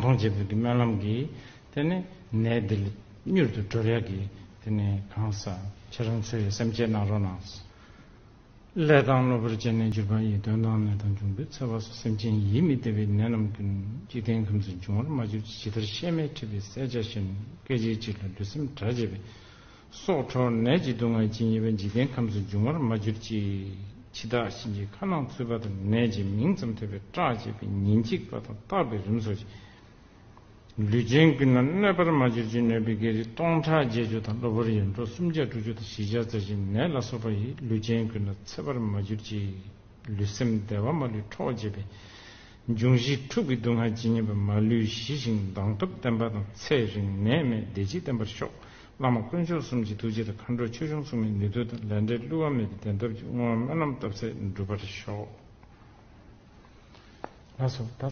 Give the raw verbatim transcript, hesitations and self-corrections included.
མཐོང་བྱེད་པའི་གི་སྨོན་ལམ་གྱིས་དེ་ནས་ནད་འདི་ལས་མྱུར་དུ་གྲོལ་ཡག་གི་དེ་ནས་གང་ཟག་ཁྱེད་རང་ཚོས་སེམས་བསྐྱེད་གནང་རོགས་གནང་། ལས་དང་གློ་བུར་བཅས་ནས་གྱུར་པ་ཡི། གདོན་དང་ནད་དང་འབྱུང་པོའི་ཚེ་བ་སོགས། སེམས་ཅན་ཡིད་མི་བདེ་བའི་ནད་རྣམས་ཀུན། འཇིག་རྟེན་ཁམས་སུ་འབྱུང་བར་མ་གྱུར་ཅིག་ཇི་ལྟར་གཤེད་མས་འཁྲིད་པའི་བསད་བྱ་བཞིན། སྐད་ཅིག་གཅིག་ལ་ལུས་སེམས་འབྲལ་བྱེད་པའི། སྲོག་འཕྲོག་ནད་ཀྱི་སྡུག་བསྔལ་ཇི་སྙེད་པ། འཇིག་རྟེན་ཁམས་སུ་འབྱུང་བར་མ་གྱུར་ཅིག་འཆི་བདག་གཤིན་རྗེའི་ཁ་ནང་ཚུད་པ་དང་། ནད་ཀྱི་མིང་ཙམ་ཐོས་པས་སྐྲག་བྱེད་པའི། ཉིན་གཅིག་པ་དང་རྟག་པའི་རིམས་སོགས་ཀྱིས། ལུས་ཅན་ཀུན་ལ་གནོད་པར་མ་གྱུར་ཅིག་གནོད་པའི་བགེགས་རིགས་སྟོང་ཕྲག་བརྒྱད་ཅུ་དང་། གློ་བུར་ཡེ་འདྲོག་སུམ་བརྒྱ་དྲུག་ཅུ་དང་། བཞི་བརྒྱ་རྩ་བཞིའི་ནད་ལ་སོགས་པ་ཡིས། ལུས་ཅན་ཀུན་ལ་འཚེ་བར་མ་གྱུར་ཅིག་ལུས་སེམས་བདེ་བ་མ་ལུས་འཕྲོག་བྱེད་པའི། འབྱུང་བཞི་འཁྲུགས་པའི་སྡུག་བསྔལ་ཇི་སྙེད་པ། མ་ལུས་ཞི་ཞིང་མདངས་སྟོབས་ལྡན་པ་དང་། ཚེ་རིང་ནད་མེད་བདེ་སྐྱིད་ལྡན་པར་ཤོག་བླ་མ་དཀོན་མཆོག་གསུམ་གྱི་ཐུགས་རྗེ་དང་། མཁའ་འགྲོ་ཆོས་སྐྱོང་སྲུང་མའི་ནུས་མཐུ་དང་། ལས་འབྲས་བསླུ་བ་མེད་པའི་བདེན་སྟོབས་ཀྱིས། བསྔོ་བ་སྨོན་ལམ་བཏབ་ཚད་འགྲུབ་པར་ཤོག་ལགས་སོ། ད་